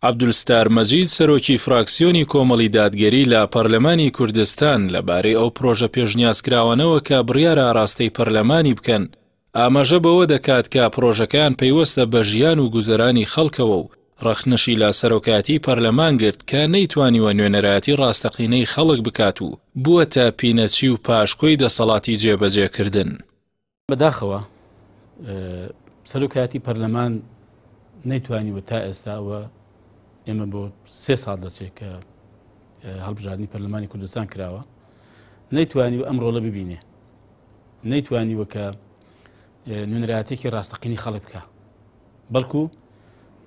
عەبدولستار مەجید سەرۆکی فراکسیۆنی کۆمەڵی دادگەری لە پەرلەمانی کوردستان لەبارەی ئەو پرۆژە پێشنیازکراوانەوە کە بڕیارە ئاراستەی پەرلەمانی بکەن، ئاماژە بەوە دەکات کە پرۆژەکەیان پەیوەستە بە ژیان و گوزەرانی خەڵکەوە و ڕەخنەشی لە سەرۆکایەتی پەرلەمان گرت کە نەیتوانیوە نوێنەرایەتی ڕاستەقینەی خەڵک بکات و بووەتە پینەچی و پاشکۆی دەسەڵاتی جێبەجێکردن. بەداخەوە سەرۆکایەتی پەرلەمان نەیتوانیوە تا ئێستا ئەوە ئێمە بۆ سێ ساڵ دەچێت کە هەڵبژاردنی پەرلەمانی کوردستان کراوە نەیتوانیوە ئەم ڕۆڵە ببینێ نەیتوانیوە کە نوێنەرایەتێکی ڕاستەقینی خەڵک بکە بەڵکو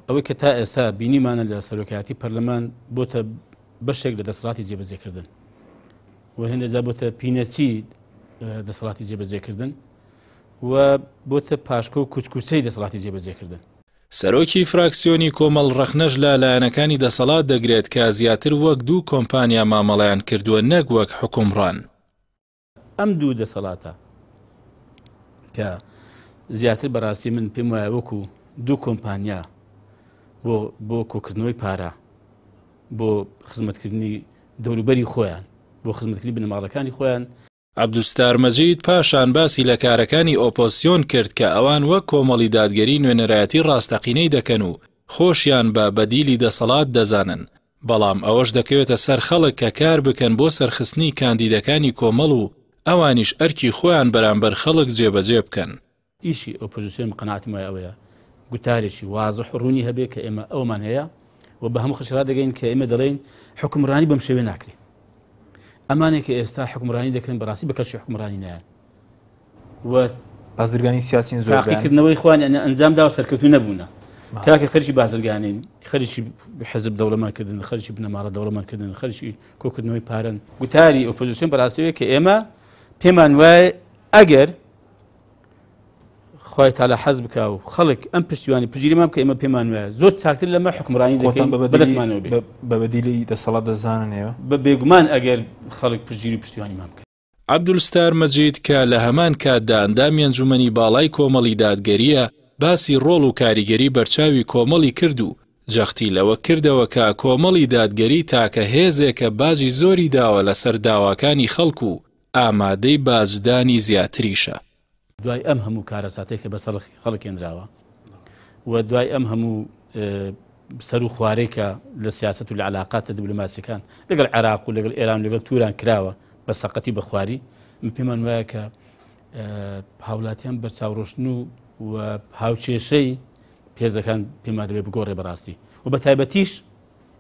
ئەوەی کە تا ئێستا بینیمانە لە سەرۆکایەتی پەرلەمان بۆتە بەشێک لە دەسەڵاتی جێبەجێکردن و هێندە جا بۆتە پینەچی دەسەڵاتی جێبەجێکردن و بۆتە پاشکۆ و کوچکوچەی دەسەڵاتی جێبەجێکردن. سەرۆکی فراکسیۆنی کۆمەڵ ڕەخنەش لە لایەنەکانی دەسەڵات دەگرێت کە زیاتر وەک دوو کۆمپانیا مامەڵەیان کردووە نەک وەک حوکمڕان. ئەم دوو دەسەڵاتە کە زیاتر بەڕاستی من پێم وایە وەکو دوو کۆمپانیا بۆ بۆ کۆکردنەوەی پارە بۆ خزمەتکردنی دەوروبەری خۆیان بۆ خزمەتکردنی بنەماڵەکانی خۆیان. عەبدولستار مەجید پاشان باسی لە کارەکانی ئۆپۆزسیۆن کرد کە ئەوان وەک کۆمەڵی دادگەری نوێنەرایەتی ڕاستەقینەی دەکەن و خۆشیان بە بەدیلی دەسەڵات دەزانن، بەڵام ئەوەش دەکەوێتە سەر خەڵک کە کار بکەن بۆ سەرخستنی کاندیدەکانی کۆمەڵ و ئەوانیش ئەرکی خۆیان بەرامبەر خەڵک جێبەجێ بکەن. ئیشی ئۆپۆزیسیۆن بە قەناعەتم وایە ئەوەیە گوتارێکی وازح و ڕوونی هەبێ کە ئێمە ئەومان هەیە و بە هەموو خەڵکی ڕادەگەین کە ئێمە دەڵێین حوکمڕانی بەم شێوەیە ناکرێ. ئەمانێک کە ئێستا حوکمڕانی دەکەن بەڕاستی بە کەڵکی حوکمڕانی نایەن و بازرگانی سیاسین زۆر تاقیکردنەوەی خۆیان ئەنجام داوە سەرکەوتوو نەبوونە. کاکە خەرکی بازرگانین، خەرکی حزب دەوڵەمەندکردن، خەرکی بنەماڵە دەوڵەمەندکردن، خەرکی کۆکردنەوەی پارەن. گوتاری ئۆپۆزیسیۆن بەڕاستیەوەیە کە ئێمە پێمان وایە ئەگەر خوای تالا حەز بکا و خەڵک ئەم پشتیوانی پشتگیریمان بکە ئێمە پێمان وایە زۆر چاکتر لەمە حکومڕانی دەکەین بەدەستمانەوە بێ. بە بەدیلی دەسەڵات دەزانن ئێوە؟ بە بێگومان ئەگەر خەڵک پشتگیری و پشتیوانیمان بکەن. عەبدولستار مەجید کە لە هەمان کاتدا ئەندامی ئەنجومەنی باڵای کۆمەڵی دادگەرییە، باسی ڕۆڵ و کاریگەری بەرچاوی کۆمەڵی کرد و جەختی لەوە کردەوە کە کۆمەڵی دادگەری تاکە هێزێکە باجی زۆری داوە لەسەر داواکانی خەڵک و ئامادەی باجدانی زیاتریشە. دوای ئەم هەموو کارەساتەی کە بەسەر خەڵک هێنراوە و دوای ئەم هەموو سەر و خوارەی کە لە سیاست و لە علاقاتە دیبلۆماسیەکان لەگەڵ عێراق و لەگەڵ ئێران لەگەڵ توران کراوە بە سەقەتی بەخواری من پێمان وایە کە هاوڵاتیان بەرچاوڕۆشتن و و هاوکێشەی پێزەکان پێمان دەبێت بگۆڕێ بەڕاستی و بە تایبەتیش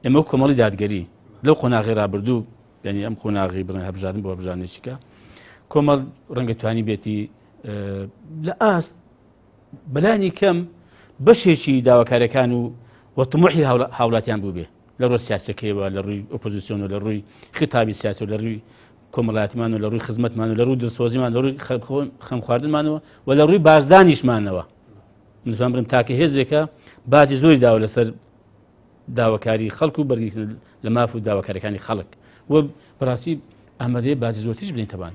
ئێمە کۆمەڵی دادگەری لەو قۆناغی رابردوو یعنی ئەم قۆناغی بڵێن هەبژاردن بۆ هەبژاردنێکیکە کۆمەڵ ڕەنگە توانی بێتی لە ئاست بەلانی کەم بەشێکی داواکاریەکان و و طموحی هاوڵاتیان بوو بێ لە ڕووی سیاسەکەیەوە لە ڕووی ئۆپۆزیسیۆن و لە ڕووی خیتابی سیاسی و لە ڕووی کۆمەڵایەتیمان و لە ڕووی خزمەتمان و لە ڕووی دڵسۆزیمان لە ڕووی خەمخواردنمانەوە و لە ڕووی بازدانیشمانەوە من بڵێم تاکە هێزێکە باجی زۆری داوە لەسەر داواکاری خەڵک و بەرگریکردن لە ماف و داواکاریەکانی خەڵک و بەڕاستی ئامادەیە باجی زۆرتریش بدەین تەبان.